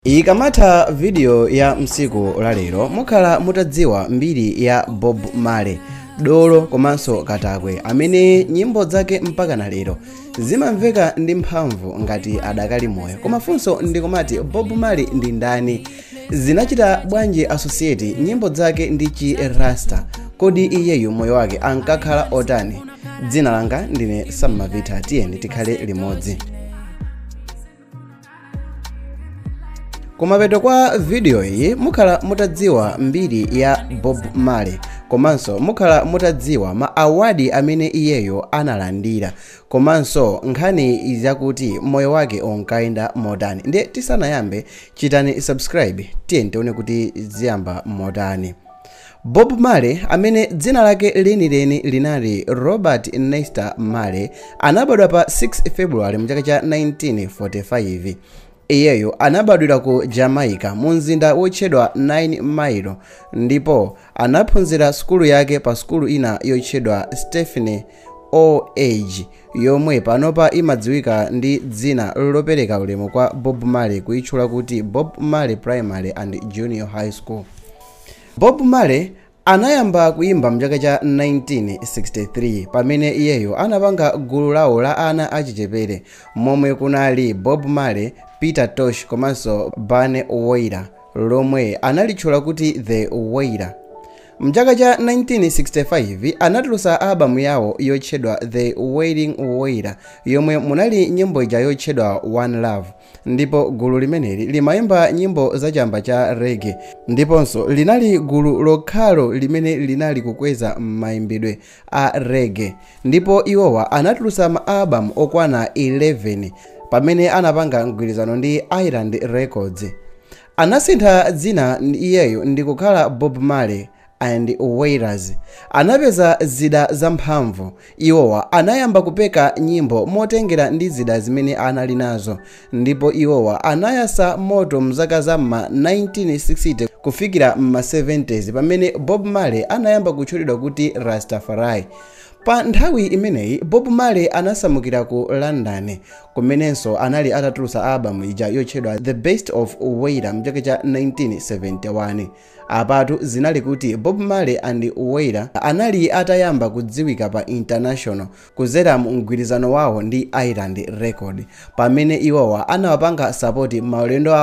Ikamatha video ya msiku lalero mukhala mutadziwa mbiri ya Bob Marley, dolo komanso katakwe amene nyimbo zake mpaka na lero zimamveka ndi mphamvu ngati adakali moyo. Koma funso ndikumati, Bob Marley ndi ndani? Zinachita bwanji associate nyimbo zake ndi chi Rasta? Kodi iyeyu moyo wake ankakhala otani? Dzina langa ndine Sammavita, tiyeni tikhale limodzi. Kumapeto kwa video iyi mukhala mutadziwa mbiri ya Bob Marley, komanso mukhala mutadziwa ma award amene iyeyo analandira, komanso nkhani zakuti moyo wake unkayenda motani. Ndiye tisanayambe, chitani subscribe, tiyeni tione kuti ziyamba motani. Bob Marley, amene dzina lake lenileni linali Robert Nesta Marley, anabadwa pa 6 February mchaka cha 1945. Iyeyo anabadwira ku Jamaica mu mzinda wotchedwa 9 Mile, ndipo anaphunzira sukulu yake pa sukulu ina yotchedwa Stephen O Age, yomwe panopa imadziwika ndi dzina lopereka ulemu kwa Bob Marley kuitchula kuti Bob Marley Primary and Junior High School. Bob Marley anayamba kuimba mchaka cha 1963 pamene iyeyo anapanga gulu lawo la ana achichepere momwe kunali Bob Marley, Peter Tosh komanso Bunny Wailer, lomwe analitchula kuti The Wailer. Mchaka cha 1965 anatulutsa albamu yawo yotchedwa The Wailing Wailer, yomwe munali nyimbo ija yotchedwa One Love, ndipo gulu limeneli limayimba nyimbo zachamba cha reggae, ndiponso linali gulu lokhalo limene linali kukweza mayimbidwe a reggae. Ndipo iwowa anatulutsa ma albamu okwana 11 pamene anapanga mgwirizano ndi Island Records. Anasintha dzina iyeyo ndi kukhala Bob Marley and Wailers. Anapeza zida zamphamvu. Iwowa anayamba kupeka nyimbo motengera ndi zida zimene anali nazo, ndipo iwowa anayasa moto mzaka za ma 1960 kufikira ma 70s pamene Bob Marley anayamba kutchulidwa kuti Rastafari. Pa nthawi imeneyi Bob Marley anasamukira ku London, kumenenso anali atatulutsa albamu ija yotchedwa The Best of Wailer mchaka cha 1971. Apatu zinali kuti Bob Marley and Wailer anali atayamba kudziwika pa international kuzera mu mgwirizano wawo ndi Island Record, pamene iwowa anawapanga support maulendo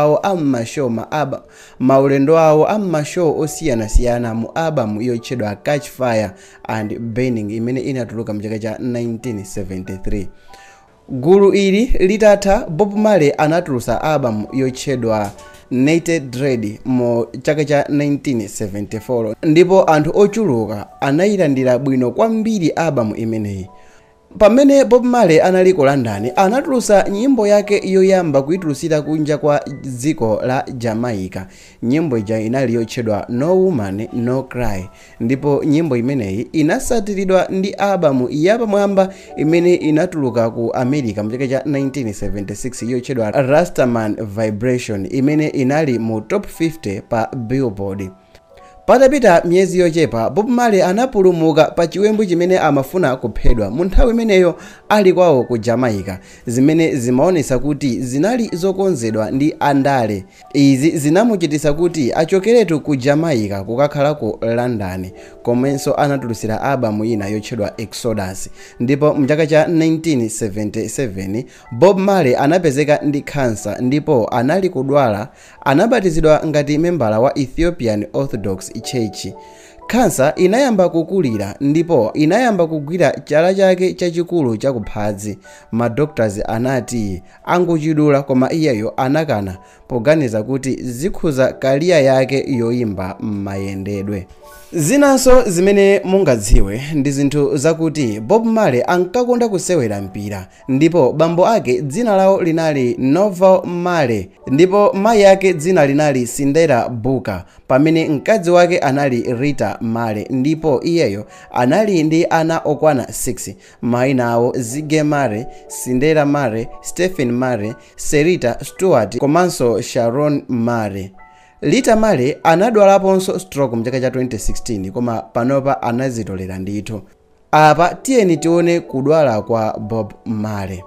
awo am'mashow osiyanasiyana mu albamu yotchedwa Catch Fire and Burning imene inatuluka mchaka cha 1973. Gulu ili litatha, Bob Marley anatulutsa albamu yotchedwa Natty Dread mu chaka cha 1974, ndipo anthu ochuluka anayilandira bwino kwambiri albamu imeneyi. Pamene Bob Marley anali ku London, anatulutsa nyimbo yake yoyamba kuitulutsira kunja kwa dziko la Jamaica. Nyimbo ija inali yotchedwa No Woman No Cry, ndipo nyimbo imeneyi inasatiridwa ndi albamu yapamwamba imene inatuluka ku America mchaka cha 1976 yotchedwa Rastaman Vibration, imene inali mu top 50 pa Billboard. Patapita miyezi yochepa, Bob Marley anapulumuka pa chiwembu chimene amafuna kuphedwa mu nthawi imeneyo ali kwawo ku Jamaica, zimene zimaonesa kuti zinali zokonzedwa ndi andale. Izi zinamuchititsa kuti achokeretu ku Jamaica kukakhala ku London, komanso anatulutsira albamu ina yotchedwa Exodus. Ndipo mchaka cha 1977 Bob Marley anapezeka ndi khansa ndipo anali kudwala. Anabatizidwa ngati membala wa Ethiopian Orthodox Church. Khansa inayamba kukulira ndipo inayamba kugwira chala chake chachikulu chakuphadzi. Ma doctors anati angochidula, koma iyeyo anakana poganiza kuti zikhuza kaliya yake yoyimba m'mayendedwe. Zinanso zimene mungadziwe ndi zinthu zakuti Bob Marley ankakonda kusewera mpira, ndipo bambo ake dzina lawo linali Norval Marley ndipo mayi ake dzina linali Sindera Booker, pamene mkazi wake anali Rita Marley, ndipo iyeyo anali ndi ana okwana 6, mayina awo Ziggy Marley, Sindera Marley, Stephen Marley, Serita Stewart komanso Sharon Marley. Rita Marley anadwalaponso stroke mchaka cha 2016, koma panopa anazitolera ndithu. Apa tiyeni tione kudwala kwa Bob Marley.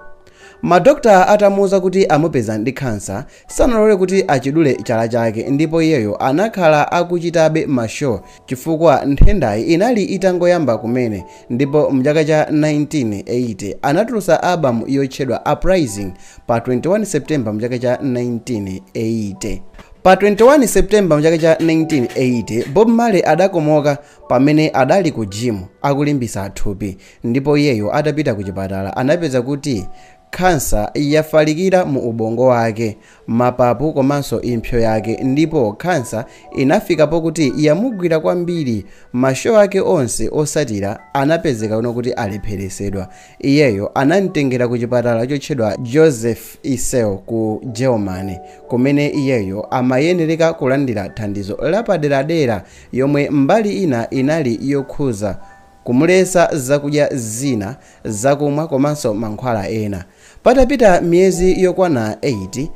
Madokta atamuwuza kuti amupeza ndi khansa, sanalole kuti achidule chala chake, ndipo iyeyo anakhala akuchitabe ma show chifukwa nthendayi inali itangoyamba kumene. Ndipo mchaka cha 1980 anatulutsa albamu yotchedwa Uprising pa 21 September mchaka cha 1980. Pa 21 September mchaka cha 1980 Bob Marley adakomoka pamene adali ku gym akulimbisa thupi, ndipo iyeyo atapita ku chipatala anapeza kuti khansa yafalikira mu ubongo wake, mapapu komanso impsyo yake, ndipo khansa inafika pokuti yamugwira kwambiri. Ma show ake onse osatira anapezeka kuno kuti alepheresedwa. Iyeyo anamtengera ku chipatala chotchedwa Joseph Issel ku Germany, kumene iyeyo amayenereka kulandira thandizo lapaderadera yomwe mbali ina inali yokhuza kumulesa zakudya zina, zakumwa komanso mankhwala ena. Patapita miyezi yokwana 8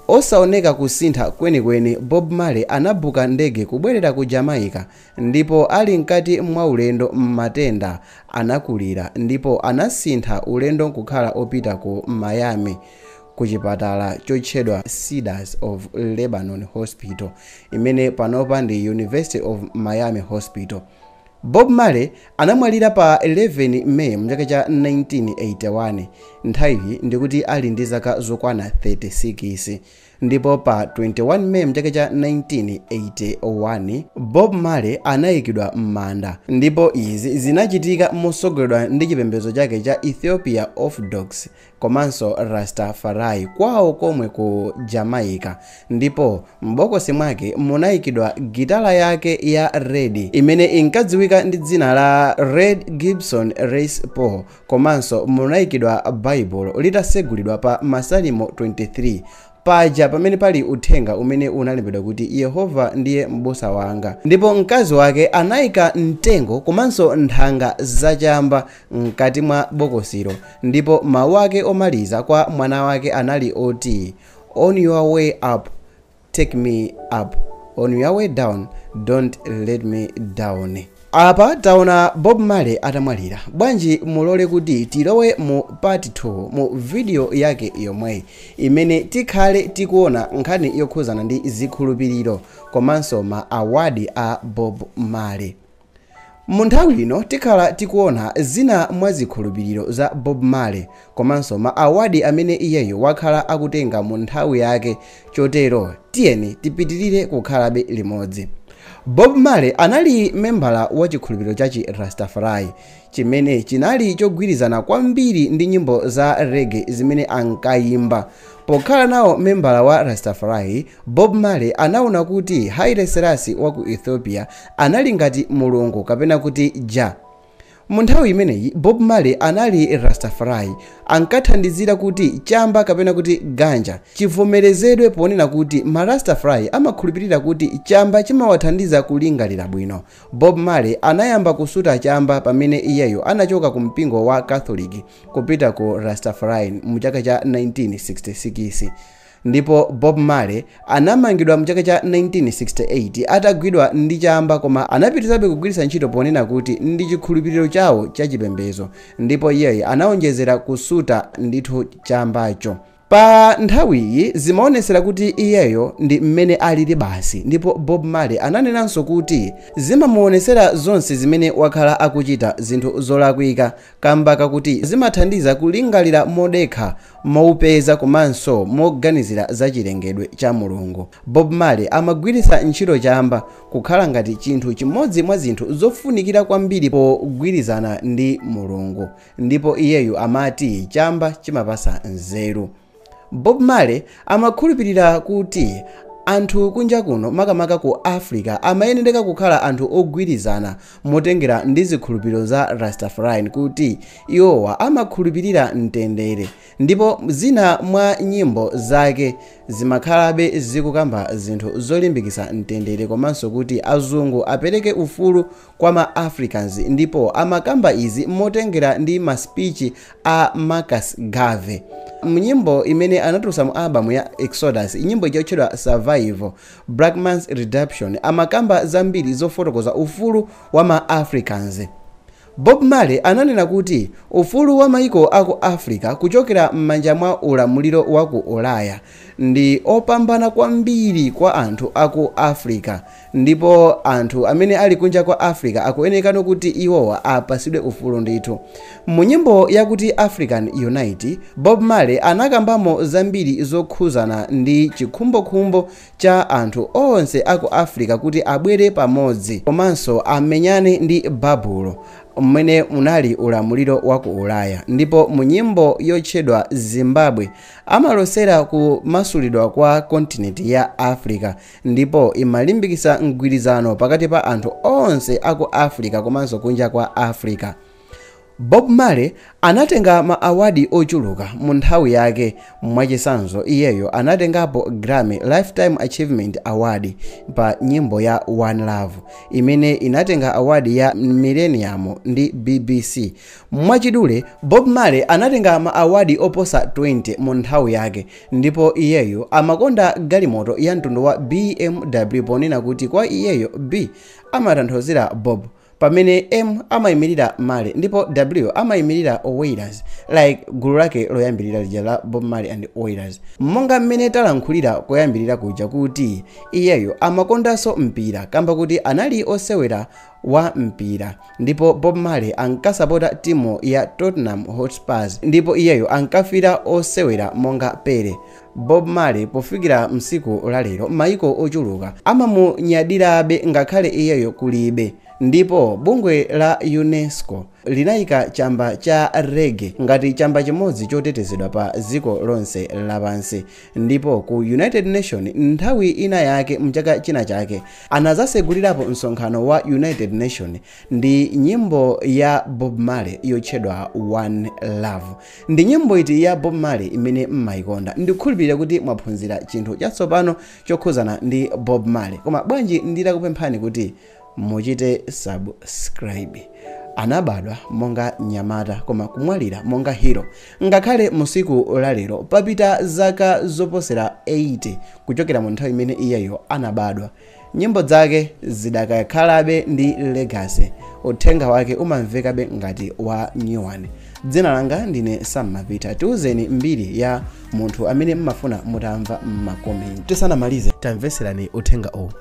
osaoneka kusintha kwenikweni, Bob Marley anabuka ndege kubwerera ku Jamaica, ndipo ali mkati mwa ulendo matenda anakulira ndipo anasintha ulendo kukhala opita ku Miami ku chipatala chotchedwa Cedars of Lebanon Hospital, imene panopa ndi University of Miami Hospital. Bob Marley anamwalira pa 11 May mchaka cha 1981, nthawiyi ndikuti ali ndi zaka zokwana 36. Ndipo pa 21 May mchaka cha 1981 Bob Marley anayikidwa m'manda, ndipo izi zinachitika mosogoledwa ndi chipembedzo chake cha Ethiopia Orthodox komanso Rastafari kwawo komwe ku Jamaica. Ndipo m'bokosi mwake munayikidwa gitala yake ya red imene inkadziwika ndi dzina la Red Gibson Les Paul, komanso munayikidwa Bible litasegulidwa pa Masalimo 23 paja pamene pali uthenga umene unalembedwa kuti Yehova ndiye m'busa wanga. Ndipo mkazi wake anayika mtengo komanso nthanga zachamba mkati mwa bokosilo, ndipo mawu ake omaliza kwa mwana wake anali oti, "On your way up, take me up; on your way down, don't let me down." Apa taona Bob Marley atamwalira. Bwanji mulole kuti tilowe mu part 2 mu video yake yomweyi, imene tikhale tikuona nkhani yokhuzana ndi zikhulupiriro komanso ma award a Bob Marley. Mu nthawi ino tikhala tikuona zina mwa zikhulupiriro za Bob Marley komanso ma award amene iyeyo wakhala akutenga mu nthawi yake. Chotero tiyeni tipitirire kukhalabe limodzi. Bob Marley anali membala wa chikhulupiriro cha Rastafari chimene chinali chogwirizana kwambiri ndi nyimbo za reggae zimene ankayimba. Pokhala nawo membala wa Rastafari, Bob Marley anaona kuti Haile Selassie wa ku Ethiopia anali ngati mulungu kapena kuti Jah. Mu nthawi imeneyi Bob Marley anali Rastafari, ankathandizira kuti chamba kapena kuti ganja chivomerezedwe, ponena kuti ma Rastafari amakhulupirira kuti chamba chimawathandiza kulingalira bwino. Bob Marley anayamba kusuta chamba pamene iyeyo anachoka ku mpingo wa Catholic kupita ku Rastafari mu chaka cha 1966. Ndipo Bob Marley anamangidwa mchaka cha 1968 atagwidwa ndi chamba, koma anapitirizabe kugwiritsa ntchito ponena kuti ndi chikhulupiriro chawo chachipembedzo, ndipo iyeyo anawonjezera kusuta ndithu chambacho. Pa nthawiyi zimaonesera kuti iyeyo ndi mmene alili basi. Ndipo Bob Marley ananenanso kuti zimamuonesera zonse zimene wakhala akuchita zinthu zolakwika, kamba kakuti zimathandiza kulingalira modekha, moupeza komanso moganizira za chilengedwe cha Mulungu. Bob Marley amagwiritsa ntchito chamba kukhala ngati chinthu chimodzi mwa zinthu zofunikira kwambiri pogwirizana ndi Mulungu, ndipo iyeyo amati chamba chimapasa nzeru. Bob Marley amakhulupirira kuti anthu kunja kuno, makamaka ku Africa, amayenereka kukhala anthu ogwirizana motengera ndi zikhulupiriro za Rastafari, kuti iwowa amakhulupirira mtendere. Ndipo zina mwa nyimbo zake zimakhalabe zikukamba zinthu zolimbikitsa mtendere komanso kuti azungu apereke ufulu kwa ma Africans, ndipo amakamba izi motengera ndi ma speech a Marcus Garvey. Mnyimbo imene anatulutsa mu albamu ya Exodus, nyimbo yotchedwa Survival Black Man's Redemption, amakamba zambiri zofotokoza ufulu wa ma Africans. Bob Marley ananena kuti ufulu wa maiko aku Africa kuchokera m'manja mwa ulamuliro wa ku Ulaya ndi opambana kwambiri kwa anthu aku Africa, ndipo anthu amene ali kunja kwa Africa akuyenekano kuti iwowa apasidwe ufulu ndithu. Mu nyimbo yakuti African Unite, Bob Marley anakambamo zambiri zokhuzana ndi chikhumbokhumbo cha anthu onse aku Africa kuti abwere pamodzi komanso amenyane ndi Babulo mmene munali ulamuliro wa ku Ulaya. Ndipo mu nyimbo yotchedwa Zimbabwe amalosera kumasulidwa kwa kontinenti ya Africa, ndipo imalimbikitsa mgwirizano pakati pa anthu onse aku Africa komanso kunja kwa Africa. Bob Marley anatenga ma awadi ochuluka mu nthawi yake. Mwachitsanzo, iyeyo anatengapo Grammy Lifetime Achievement Award pa nyimbo ya One Love imene inatenga award ya Millennium ndi BBC. Mwachidule, Bob Marley anatenga ma awadi oposa 20 mu nthawi yake, ndipo iyeyo amakonda galimoto ya mtundu wa BMW ponena kuti kwa iyeyo B amatanthauzira Bob, pamene M amayimirira Marley ndipo W amayimirira Wailers, like gulu lake loyambirira lija la Bob Marley and Wailers. Monga mmene talankhulira koyambirira kuja kuti iyeyo amakondanso mpira kamba kuti anali osewera wa mpira, ndipo Bob Marley ankasapota timu ya Tottenham Hotspurs ndipo iyeyo ankafira osewera monga Pele. Bob Marley pofikira msiku lalero maiko ochuluka amamunyadirabe ngakhale iyeyo kulibe, ndipo bungwe la UNESCO linayika chamba cha reggae ngati chamba chimodzi chotetezedwa pa dziko lonse lapansi. Ndipo ku United Nation nthawi ina yake mchaka china chake anazasegulirapo msonkhano wa United Nation ndi nyimbo ya Bob Marley yotchedwa One Love. Ndi nyimbo iti ya Bob Marley imene mmayikonda? Ndikukhulupirira kuti mwaphunzira chinthu chatsopano chokhuzana ndi Bob Marley, koma bwanji nditakupemphani kuti muchite subscribe. Anabadwa monga nyamata koma kumwalira monga hero. Ngakhale musiku lalero papita zaka zoposera 80 kuchokera mu nthawi imene iyeyo anabadwa, nyimbo zake zidakakhalabe ndi legacy, uthenga wake umamvekabe ngati wa new one. Dzina langa ndine Sam Mapita. Tiuzeni mbiri ya munthu amene mmafuna mutamva m'makomenti. Tisanamalize, tamveserani uthenga uwu.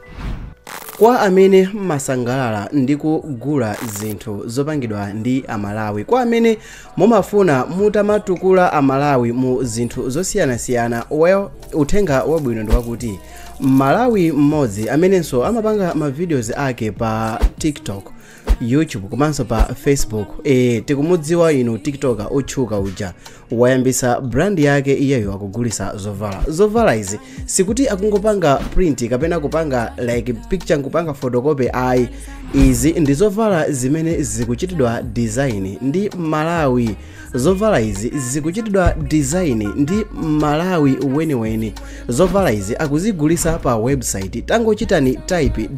Kwa amene mmasangalala ndi kugula zinthu zopangidwa ndi Amalawi, kwa amene mumafuna mutamatukula Amalawi mu zinthu zosiyanasiyana, well, uthenga wabwino ndi wakuti Malawi mmodzi amenenso amapanga ma videos ake pa TikTok, YouTube komanso pa Facebook, tikumudziwa inu TikToker otchuka uja, wayambisa brand yake. Iyeyo akugulisa zovala. Zovala izi sikuti akungopanga print kapena kupanga like picture nkupanga photocopy, ayi. Izi ndi zovala zimene zikuchitidwa design ndi Malawi. Zovala izi zikuchitidwa design ndi Malawi weniweni. Zovala izi akuzigulisa pa website, tangochitani type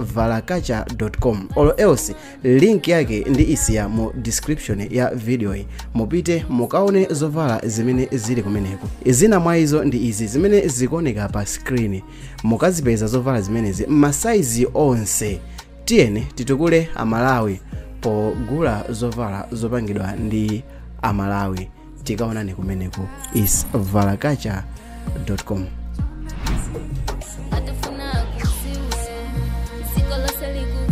www.valakacha.com or else link yake ndi isiya mu description ya video iyi. Mupite mukaone zovala zimene zili kumeneko. Zina mwa izo ndi izi zimene zikuoneka pa screen. Mukazipeza zovala zimenezi masaizi onse. Tiyeni titukule Amalawi pogula zovala zopangidwa ndi Amalawi. Tikaonane kumeneko. Is valakacha.com. Atufuna kusiwe, dziko lonse.